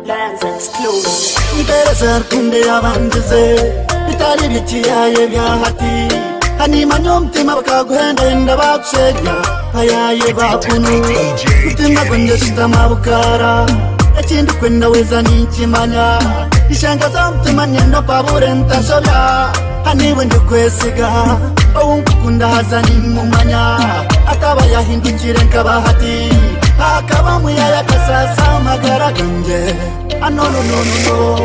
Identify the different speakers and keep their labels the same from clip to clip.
Speaker 1: Lands exclusive.
Speaker 2: Mpereza rukundo eyabandize bitari by'ekiyaye bya hati hanimanya omutima bakaguhendahenda bakushenya bayaye bakunu mutima gwangye shutama bukara ekindi kwenda weza ninkimanya ishanga z'omutima nyenda mpabure ntasobya haniwe ndikwesiga ou nkukunda haza nimumanya ataba yahindukire nkabahati akaba muyaya kasasa amagara gangye anonononono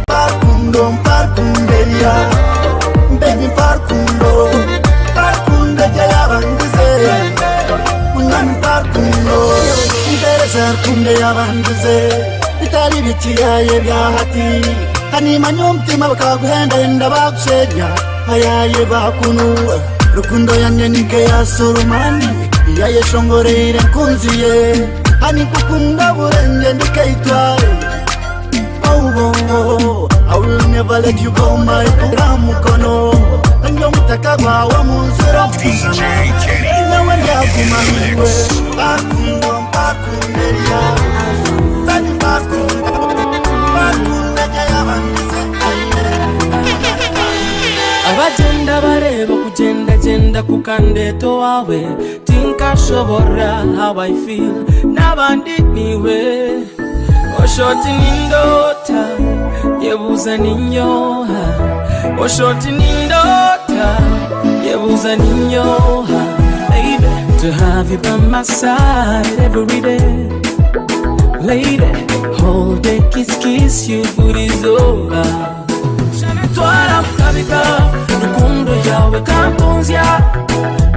Speaker 2: parukundo mparukundeya mbebi mparukundo parukundo yabandize munywani mparukundo mpereza rukundo yabandize bitari bikiyaye bya hati hanimanya omutima bakaguhendahenda bakushenya bayaye bakunu rukundo yange ninkeya Solomani yayeshongoreire nkunzi ye hanikukunda burenge ndikaitware Oh, oh, oh, I will never let you go my mukono nange omutaka gwawe munzira
Speaker 3: DJ Kenny
Speaker 2: nawe ndaguma niwe
Speaker 3: Mix.
Speaker 2: bakundo mbakunderia bani bakundo bakunda yabandize
Speaker 4: Abagenda bareba kugendagenda kukandeto wawe tinkashobora how I feel n'abandi niwe oshoti nindota yebuza ninyoha oshoti nindota yebuza ninyoha baby to have you by my side every day lady hold day kiss kiss you burizoba twara kabika rukundo yawe kampunzya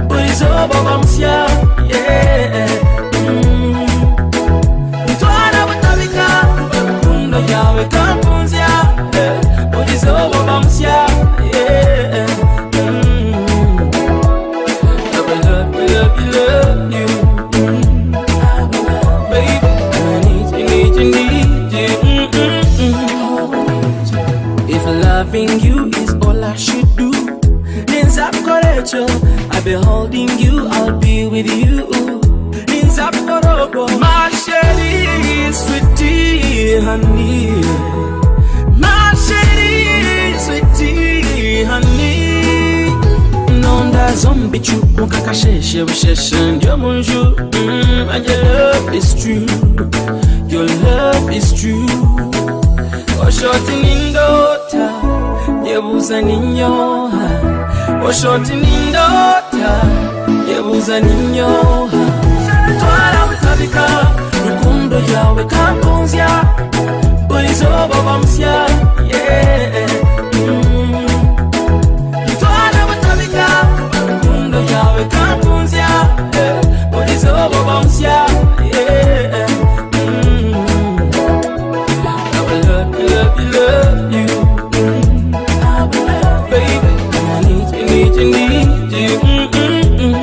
Speaker 4: burizoba bamusya yeah. Ntwara butabika rukundo yawe kampunzya yeah. Burizoba bamusya yeah. I will love you, love you, love you. Baby, I need you, need you, need you. If loving you is all I should do, then Zapkorecho, I'll be holding you, I'll be with you. In Zapkorogo, my chérie, sweetie, honey. My chérie, sweetie, honey. Nonda zombie chu, kakasheshe, busheshe, ndio munju. And your love is true. Your love is true. Oshoti nindota yebuza ninyoha Oshoti nindota yebuza ninyoha Twara butabika rukundo yawe kampunzya Burizoba bamusya yeah. Twara butabika rukundo yawe kampunzya yeah. Burizoba bamusya yeah. I will love you, love you, love you. Baby, I need you, need you, need you.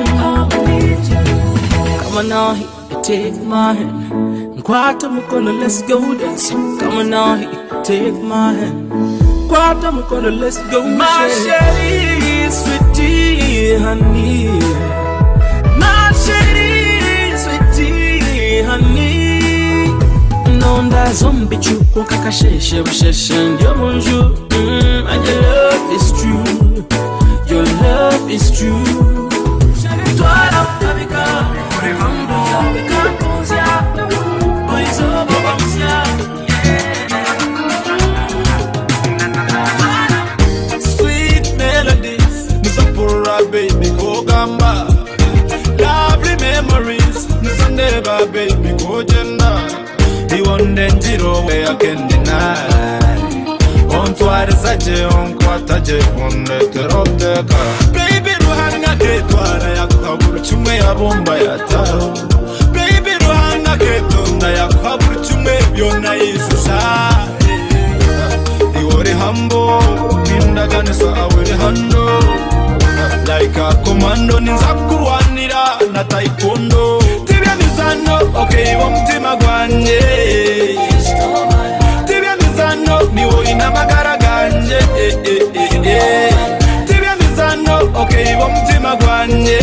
Speaker 4: Come on now, here, take my hand. Nkwata mukono, let's go dancing. Come on now, here, take my hand. Nkwata mukono, let's go. My chérie, sweetie, honey. My chérie, sweetie, honey. Nonda zombie chuko kakasheshe busheshe ndio munju and your love is true your love is true Twara butabika rukundo yawe kampunzya burizoba bamusya
Speaker 5: Sweet melodies, Nizapura baby kogamba. Lovely memories, Nizandeba baby kogenda. Iwonde njiro we I can deny. Ontwariza gye onkwata gye ondetera oteka. Baby Ruhanga ketwara yakuha buri kimwe yabumba yataho. Baby Ruhanga ketonda yakuha buri kimwe byona yishusha. Iwori hambo nindaganisa aweri hando like a commando ninzakurwanira na taekwondo tibya mizano okay wo mutima gwanje tibya mizano niwo inamagara ganje eh, eh, eh, eh. tibya mizano okay wo mutima gwanje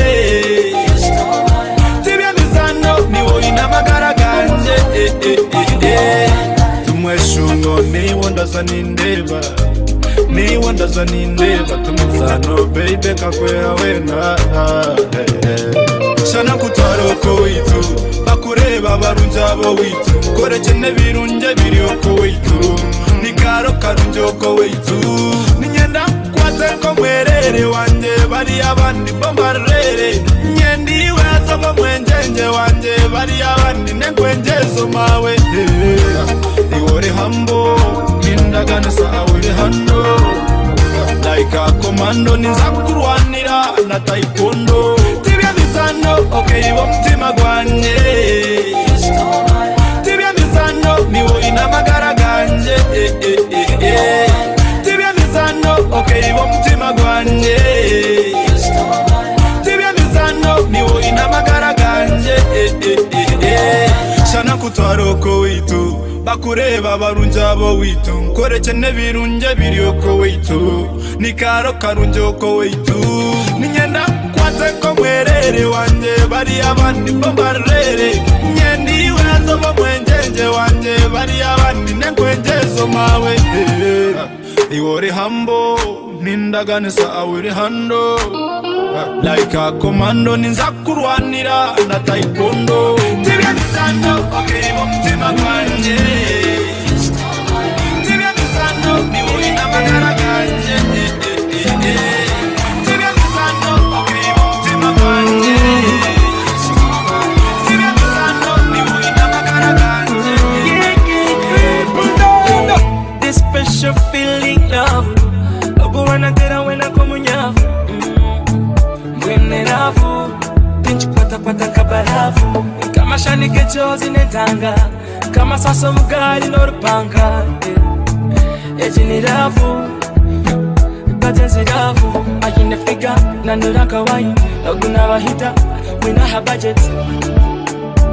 Speaker 5: tibya mizano niwo inamagara ganje eh, eh, eh, eh. Niiwe ndaza nindeeba, niiwe ndaza nindeeba Ti muzaano baby nkakweha weena Shana nkutware okoweitu Bakureebe abarungi ab'oweitu Nkorekye n'ebirungi ebiri okoweitu Ni kaaro karungi okoweitu Niinyenda nkukwate nk'omwereere wangye Bariya abandi bo mbarurere Nyenda iwe haza obe omwengyengye wangye Bariya abandi n'enkwengyezi maawe Iwe ori humble Nindaganisa I will handle Like a commando ninza kukurwanira na taekwondo Tibyemizano okay iwe omutima gwangye Tibyemizano niwe oine amagara gangye eh, eh, eh, eh. Tibyemizano okay iwe omutima gwangye Tibyemizano niwe oine amagara gangye eh, eh, eh, eh. Shana nkutware okoweitu Bakureebe abarungi ab'oweitu Nkorekye n'ebirungi ebiri okoweitu Ni kaaro karungi okoweitu Niinyenda nkukwate nk'omwereere wangye Bariya abandi bo mbarurere Nyenda iwe haza obe omwengyengye wangye Bariya abandi n'enkwengyezi maawe Iwe ori humble Nindaganisa I will handle Like a commando ninza kukurwanira na taekwondo Tibyemizano okay iwe omutima gwangye Tibyemizano niwe oine amagara gangye eh, eh, eh, eh. Tibyemizano okay iwe omutima gwangye Tibyemizano niwe oine amagara gangye
Speaker 4: This special feeling love Oguwanatera wena komunyafu Mwene rafu Pinchikwatakwata kabarafu Kama shanike chozi netanga Kama saso mugali n'orupanga Egi ni love Bagenzi love Ayine figure nanura kawaii Ogunabahita We not have budget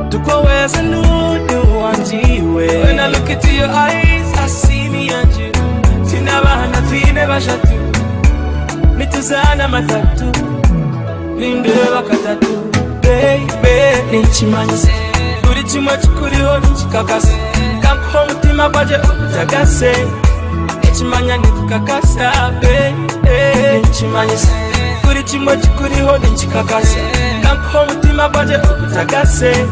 Speaker 4: Tukoweza nudu wanjiwe When I look into your eyes I see me and you Tina bahana twine bashatu Nituzana matatu Nindeba katatu Baby nikimanyize Buri kimwe kikuriho nikikakasa Kankuha omutima gwaje ogutagase Ekimanya nikukakasa baby Nikimanyize Buri kimwe kikuriho nikikakasa Kankuha omutima gwaje ogutagase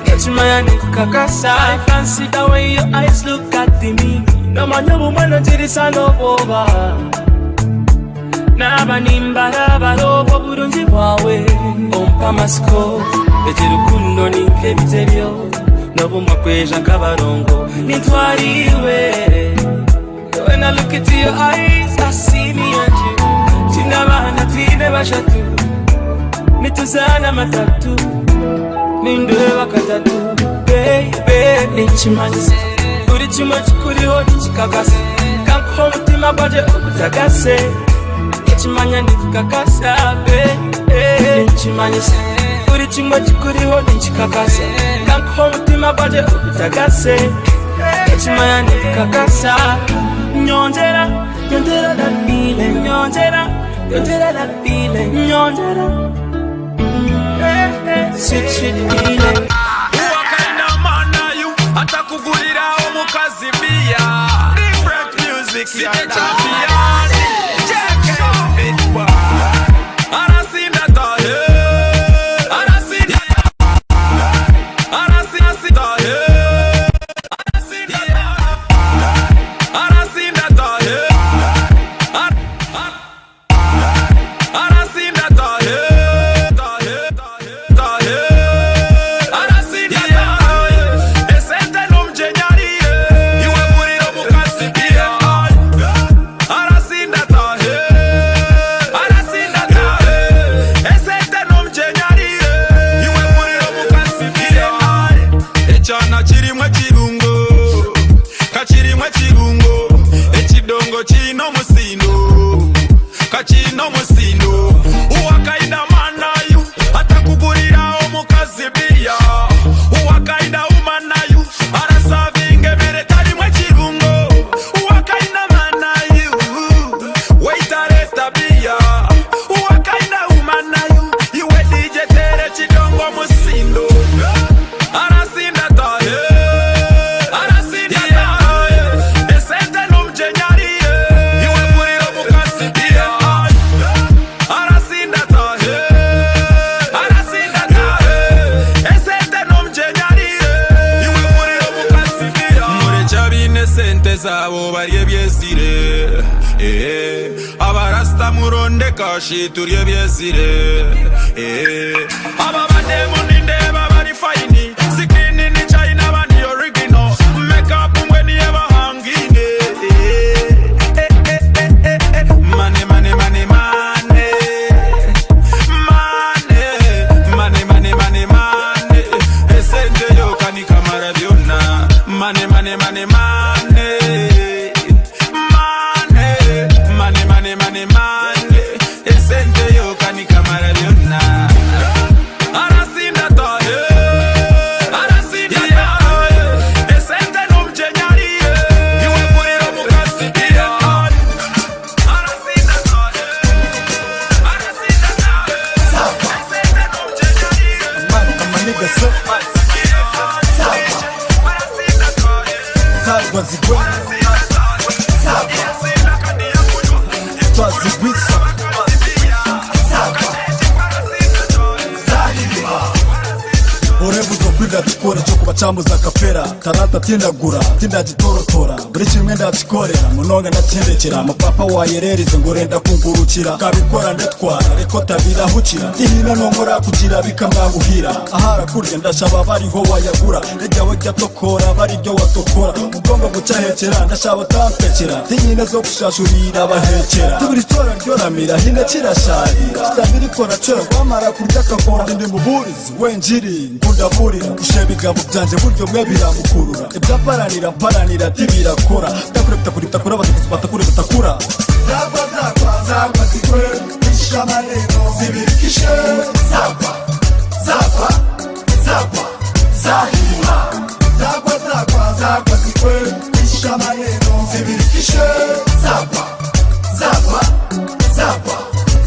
Speaker 4: Ekimanya nikukakasa I fancy the way your eyes look at me Nomanya obumwe nogirisa n'obwoba Naba nimbarabara obwo burungi bwawe Ompa amasiko egi rukundo ni nk'ebitebyo N'obumwe kweja nk'abarongo nitwariwe When I look into your eyes I see me and you Tina abana twine bashatu Nituzana matatu Nindeba katatu Baby nikimanyize Buri kimwe kikuriho nikikakasa Kankuha omutima gwaje ogutagase Ekimanya nikukakasa baby Nikimanyize Buri kimwe kikuriho nikikakasa Kankuha omutima gwaje ogutagase Ekimanya nikukakasa Nyongera, nyongera that feeling Nyongera, nyongera that feeling Nyongera Sweet, sweet feeling
Speaker 5: Uwakaina mana you atakugulira omukazi bia Different music ya champion Check it boy Arasinda tahe Arasinda Arasinda tahe Arasinda Arasinda tahe Arasinda tahe tahe tahe Arasinda tahe Esente nomjenyariye Iwe gurira omukazi bia Esente zaabo barye ebyezire eh, Abarasta muronde kashi turye ebyezire eh, Aba bademu nindeeba bari fayini Sikini ni China bani original Make-up mbwenu ebahangaine eh, eh, eh, eh, eh, eh. Money, money, money, money Money, money, money, money, money Esente yoka nikamara byona Money, money, money, money Money, money, money, money, money Esente yoka nikamara byona Arasinda tahe Arasinda tahe Esente n'omukyenya ariye Iwe kurira omukazi yeah. Arasinda tahe Arasinda tahe Esente n'omukyenya ariye
Speaker 2: Amaniga se Zagwa zigwe Twazigwisa Orebuzo kwiga dukora cyo kubacambuza kapera taranta tindagura tindagitorotora buri kimwe ndakikorera munonga ndakindekera mupapa wayerereze ngo renda kungurukira kabikora ndatwara reko tabirahukira tihina nongora kugira bikamwanguhira ahara kurya ndashaba bariho wayagura rejyawe jya tokora bariryo watokora ubwongo gucahekera ndashaba tampekera tinyine zo kushashurira abahekera tubiri tora ryoramira hina kirasharira kitabirikora cyo wamara kurya akakora ndi muburizi wenjiri nkundaburira gusha ibigambo byanjye buryo mwe biramukurura ibyaparanira mparanira tibirakora takure takure takura batakuzi batakure batakura
Speaker 1: Zagwa zagwa zagwa zigwe Isha maneno zibirikishe Zagwa zagwa zagwa zahima Zagwa zagwa zagwa zigwe Isha maneno zibirikishe Zagwa zagwa zagwa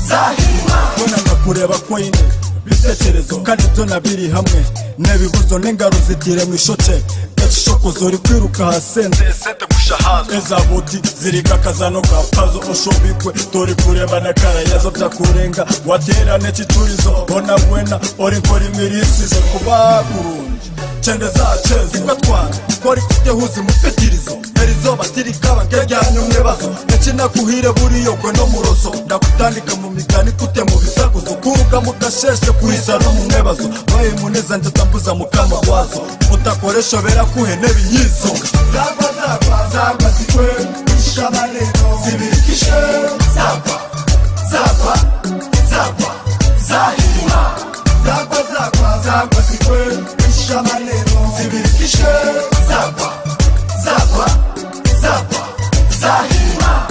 Speaker 1: zahima
Speaker 2: mbona ngakureba kwine bitekerezo kandi byo nabiri hamwe nebibuzo n'ingaro zitire mu ishoce gacishokozo uri kwiruka hasenze esente gushahazo ezabuti zirika akazano ka pazo ushobikwe tori kureba na karayazo byakurenga waterane kiturizo bona bwena ori nkora imirisizo kuba kurungi chende zache zikatwara kori kutehuzi mupitirizo erizoba tirikaba nkeryanye umwebazo nekinakuhire buriyo gwe no muroso ndakutandika mu migani kute mu bisakuzo kuruga mu gasheshe kuhisa no mu mwebazo baye muneza njatambuza mukama wazo utakoresha berakuhe n'ebinyizo
Speaker 1: Zagwa zagwa zagwa zigwe Isha maneno zibirikishe Zagwa zagwa zagwa zahima Zagwa zagwa zagwa zigwe Isha maneno zibirikishe Zagwa zagwa zagwa zahima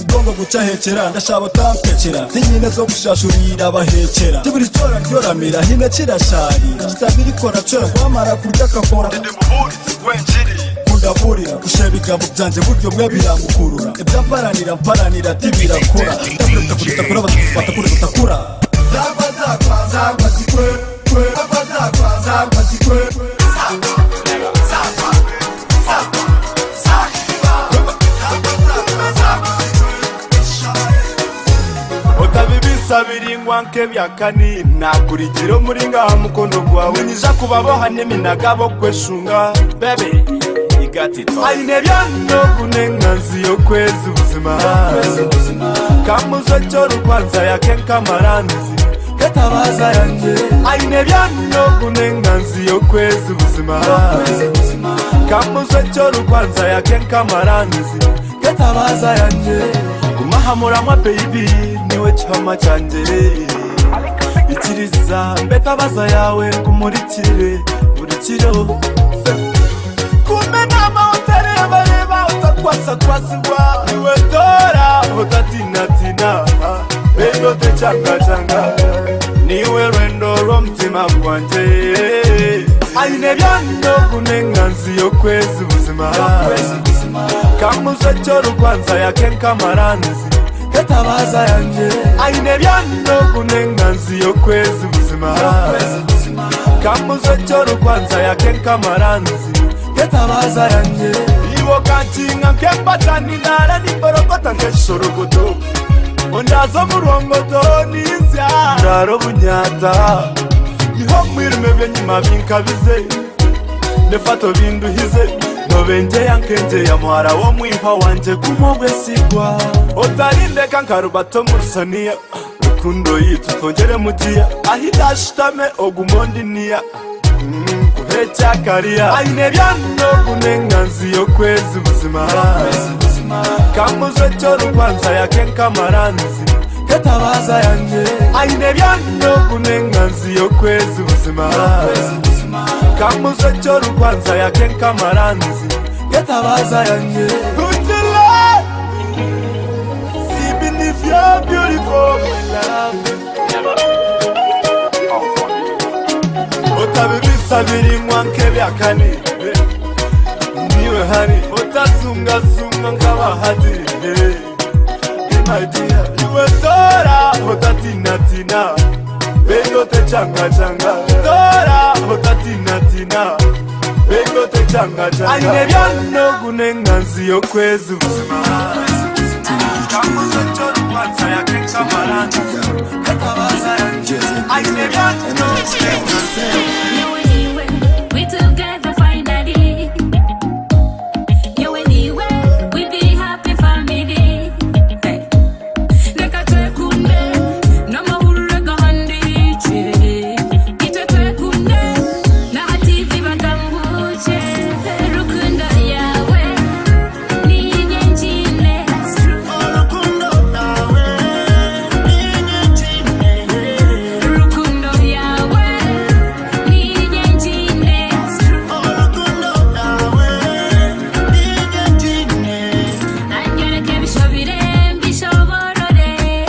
Speaker 2: ubwongo gucahekera ndashaba tampekera tinyine zo gushashurira abahekera tiburi tora ryoramira hina kirasharira kitabirikora cyo wamara kurya akakora ndi muburizi wenjiri kundaburira gusha ibigambo byanjye buryo mwe biramukurura ibyamparanira mparanira tibirakora takure takure takura batakure batakura
Speaker 1: Zagwa zagwa zagwa zigwe kwe Zagwa zagwa zagwa zigwe Zagwa zagwa zagwa zahima Zagwa zagwa zagwa zigwe Isha maneno
Speaker 5: Otabibisa biringwa nk'ebyakani Nakurikira omuringa aha mukono gwawe Nyija kubaboha n'eminaga bokweshunga Baby, you got it all. Aine byano kunenganzi yokwezi ubuzima Kamuzo cyorukwanza yake nkamaranzi Ketabaza yanje Aine byano kunenganzi yokwezi ubuzima Kamuzo cyorukwanza yake nkamaranzi Ketabaza yanje Kumahamuramwa baby niwe chama cyanje Ikiriza mbetabaza yawe kumurikire buri kiro Kumenama utarebareba utakwasakwasibwa Niwe tora utatinatina Baby utecangacanga Niwe rwendo rw'omutima gwanje Aine byano kunenganzi yokwezi buzima Kamuzo cyorukwanza yake nkamaranzi Ketabaza yanje Aine byano kunenganzi yokwezi buzima Kamuzo cyorukwanza yake nkamaranzi Ketabaza yanje Iwo kancinga nkembatani ndara nimborokota nkeshorogoto Ondazo murongoto ninzi Ndaara obunyata Niho omwirima eby'enyima binkabize Nefato binduhize Nobengyeya nkengyeya Muhara w'omwihwa wangye guma obwesigwa Otarindeka nkarubata omu rusaniya Rukundo yaitu twongyeremu giya Ahi ndashutame ogume ondiniya Nkuhe ekyakariya Aine ebyana ogu n'enganzi y'okwezi buzima Kambuze eky'orukwanza yake nk'amaranzi Nk'etabaaza yangye Aine ebyana ogu n'enganzi y'okwezi buzima Kambuze eky'orukwanza yake nk'amaranzi Nk'etabaaza yangye Would you love me? Even if you're beautiful, my love. Otabibisa birinywa nk'ebyakani Niwe hani otazungazunga nk'abahadi Be my dear Iwe tora otatinatina Baby otechangachanga Tora otatinatina Baby otechangachanga Aine byano gunenganzi y'okwezi buzima
Speaker 3: You and me, we together finally. You and me, we be happy family. Hey. Reka twekunde n'amahurure gahandice itwe twekunde n'aha TV batambuce rukundo yawe ni inyenyine. Rukundo yawe ni inyenyine. Anyereke bishobire mbishoborore,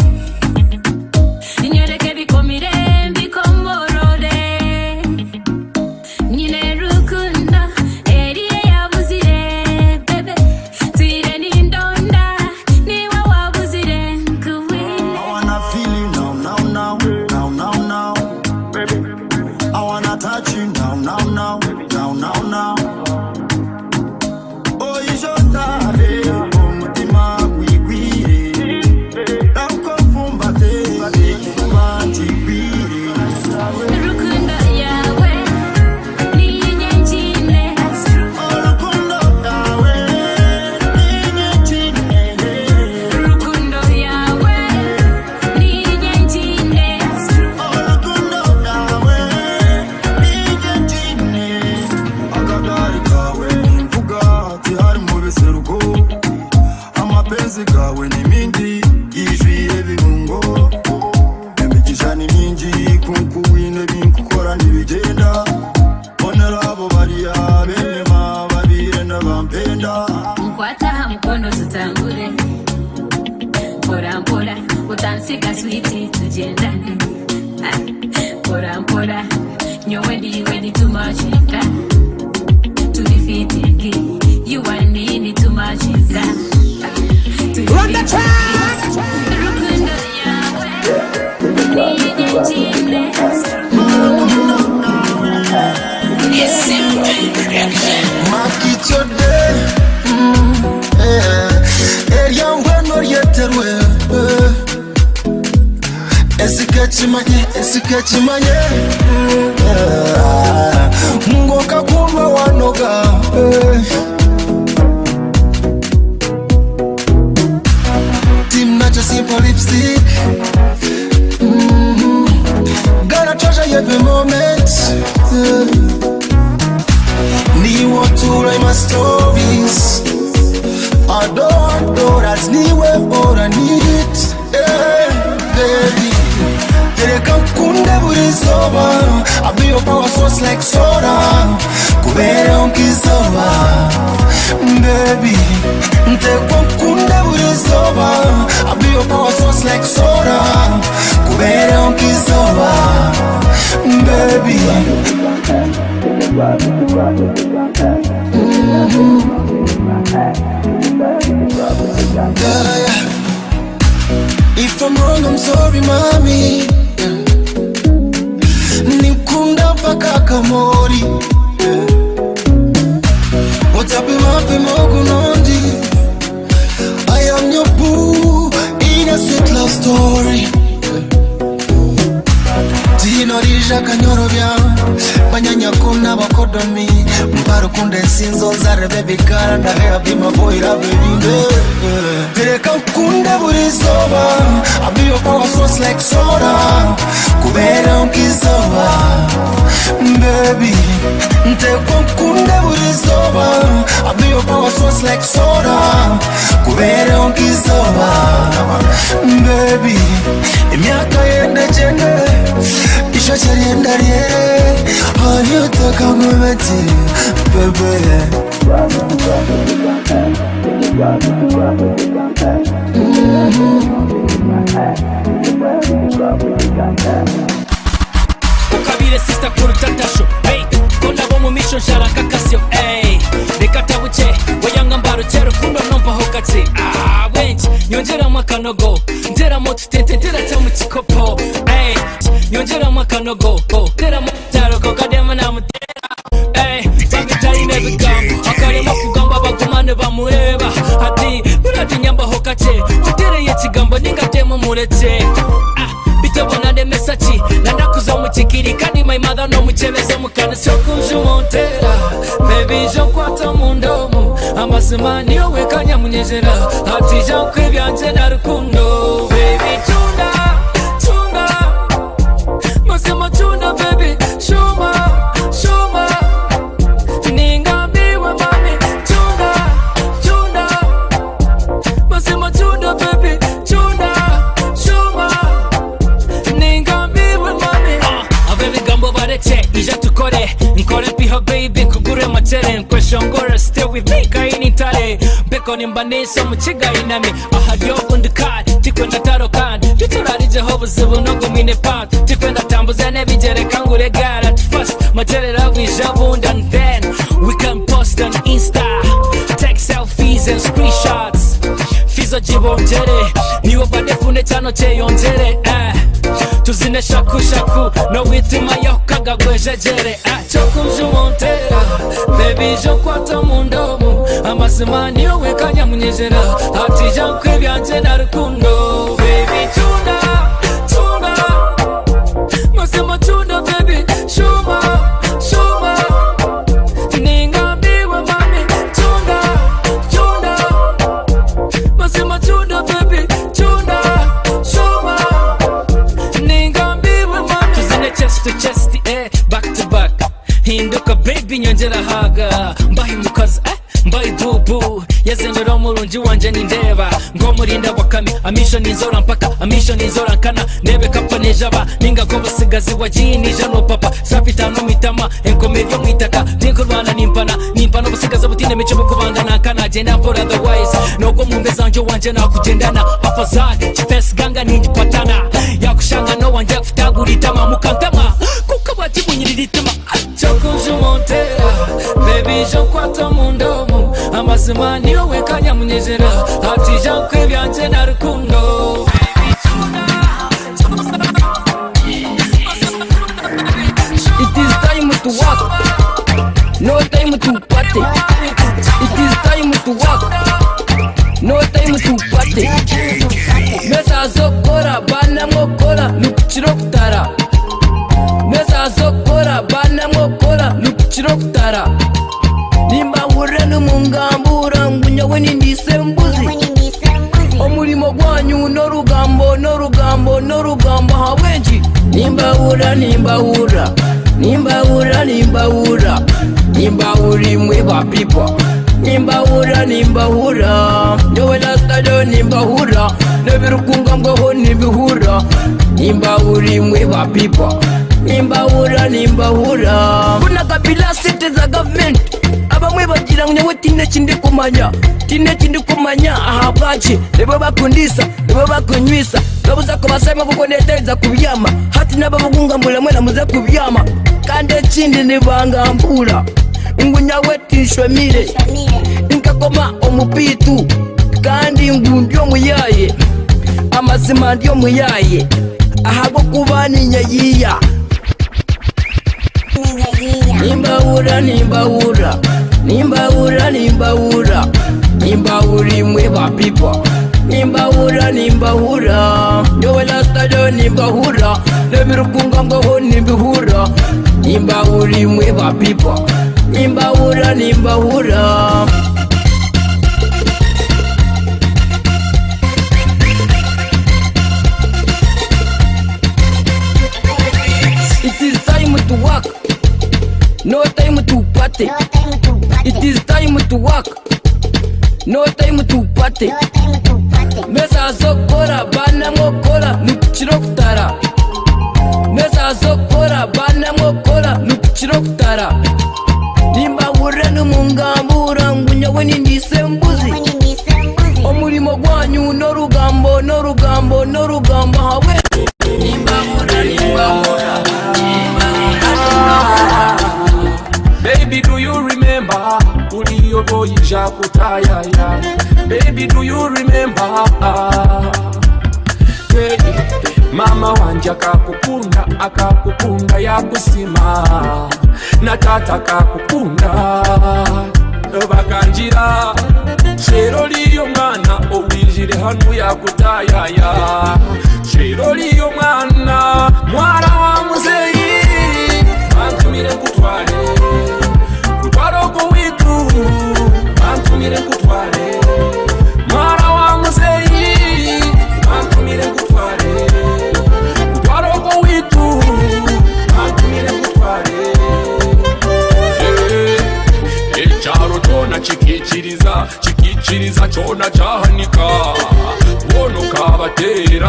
Speaker 3: nyereke bikomire mbikomborore, nyine rukundo eriye yabuzire bebe twire n'indonda niwe wabuzire nkuwine.
Speaker 1: I wanna feel you now, now, now, now, now, now. I wanna touch you now, now, now, now, now, now. Oh, ishotabe, umutima gwigwire. Nakufumbate, ikifuba kigwire.
Speaker 3: Rukundo yawe ni inyenyine.
Speaker 1: Urukundo rwawe ni inyenyine.
Speaker 3: Rukundo yawe ni inyenyine.
Speaker 1: Urukundo rwawe ni inyenyine. Akagari kawe nimvuga tihari mu biseruko amapenzi gawe ni mingi yijwiye birungo imigisha ni mingi kunkuwine binkukora ntibigenda bonera abo bariya benema babire n'abampenda.
Speaker 3: Nkwata mkono tutambule mpora mpora, utansika sweetie, tugendane. Ah, mpora mpora nyowe ndiwe nitumachinga tulifitingi you and me nitumachinga.
Speaker 4: Run the track!
Speaker 3: Rukundo yawe ni inyenyine.
Speaker 1: Make it your day. Yeah. Eryangwano ryeterwe eh. Esikekimanye esikekimanye yeah. Ngoka kundwa wanoga eh. Team Nacho simple lipstick. Gonna treasure every moment, yeah. Niwo to write my stories. I don't want dollars, niwe all I need. Yeah, baby. Reka nkunde buri zuba. I be your power source like soda. Kubera nkizuba. Baby. Ntekwa nkunde buri zuba. I be your power source like soda. Kubera nkizuba. Baby. Yeah. If I'm wrong, I'm sorry, mommy. Nikunda mpaka kamori. Yeah. Utapima mogunondi. I am your boo in a sweet love story. Ndesinzo nzare baby girl and I be my boy love baby. Tereka nkunde buri zoba. I be your power source like soda. Kubera nkizoba. Baby, ntekwa nkunde buri zoba. I be your power source like soda. Kubera nkizoba. Baby, imyaka yenda jende. Ishoche ryenda ryere. Hanyutaka ngumeti, baby.
Speaker 4: Ukabire sister kuruta tasho, hey, ko nabo mu mico nshara kakasyo, hey, reka tabuke weyanga mbaruke rukundo nompaho gake, ah, wenshi nyongeramo akanogo nteramo tutete nterata mu kikopo, hey, nyongeramo akanogo nteramo taroko kadema namutera, hey, babitarine ebigambo akarema kugamba bagumane bamureba ati buratinyambaho kake utereye ekigambo ningatemu mureke, ah, bitabona ndemesa ki nandakuza mu kikiri kandi my mother no mukebeze mukana syokunje umuntera baby jo nkwata mu ndomo amazima niyo wekanya munyejera ati ja nkwebyanje na rukundo baby tunda tunda mazima tunda baby shuma shuma ningambiwe mami tunda tunda mazima tunda baby tunda shuma ningambiwe mami, uh, abebigambo bareke ije tukore nkore mpiho baby nkugure macere nkweshongore stay with me kaini ntare mbeko nimbanisa mukiga inami aharyo undikari tikwenda taro kandi titurarijeho obuzibu nogumine pat tikwenda tambuze n'ebigereka ngure gara at first materera bwija bundi and then we can post on insta, take selfies and screenshots fizo gibongere niwo badefune cyano cyeyongere, eh. Tuzine shakushaku no witima yokagagwejejere, eh. Cyokunje umuntera baby jo nkwata mu ndomo amazima niyo wekanya munyejera ati ja nkwebyanje na rukundo baby tunda tunda mazima tunda baby shuma shuma ningambiwe mami tunda tunda mazima tunda baby tunda shuma ningambiwe mami tuzine chest to chest, eh, back to back hinduka baby nyongera haga mbahimukazi, eh, mbayidubu yazendera omurungi wanje nindeba ng'omurinda wakame amisho ninzora mpaka amisho ninzora nkana ndebe kapa nijaba ninga ko busigazi wagiye no papa sapitano mitama enkomero yo mwitaka tinkurwana nimpana nimpana obusigazi butine mico bukubanda nankana genda mpora otherwise nogwo mumbe zanje wanje nakugendana afazari chifesi ganga ningipatana yakushanga no wanje kutagura itama mukantama kuko bakibunyirira itama cyokunje umuntera baby jo nkwata mu ndomo amazima niyo wekanya munyejera ati ja nkwebyanje na rukundo.
Speaker 6: It is time to work, no time to party. It is time to work, no time to party. Mesa zokora bana mwokora nukukiro kutara. Mesa zokora bana mwokora nukukiro kutara. Nimbahurira n'umungambura ngu nyowe nindise mbuzi. Omurimo gwanyu n'orugambo n'orugambo n'orugambo habwenki. Nimbahura nimbahura nimbahura nimbahura nimbahura imwe ba people nimbahura nimbahura nyowe nasayo nimbahura n'ebirukungambwaho nibihura nimbahura imwe ba people nimbahura nimbahura kuna kabila sente za government abamwe bagira ngo nyowe tine kindi kumanya tine kindi kumanya aha bwaki nibo bakundisa nibo bakunywisa babuza kubasema kuko netereza kubyama hati n'ababugungambura mwe namuze kubyama kandi ekindi nibangambura ngu nyawe tinshomire nkakoma omupitu kandi ngu ndi omuyaye amazima ndi omuyaye ahabwokuba ninyeyiya nimbahura nimbahura nimbahura nimbahura nimbahura imwe ba people nimbahura nimbahura nyowe nasayo nimbahura n'ebirukungambwaho nibihura nimbahura imwe ba people. Nimbahurira nimbahurira. It is time to work, no time to party. It is time to work, no time to party. Mesa zokora bana mwokora nukukira okutara. Mesa zokora bana mwokora nukukira okutara. Nimbahurira nimungambura ngu nyowe nindiisa embuzi. Omurimo gwanyu n'orugambo n'orugambo n'orugambo ahabwe. Nimbahurira nimbahurira.
Speaker 4: Baby, do you remember? Uliyoboyija kutayaya. Baby, do you remember? Hey, mama wanje akakukunda akakukunda yakusima na tata akakukunda bakangira shero liyo mwana owijire hanu yakutayaya.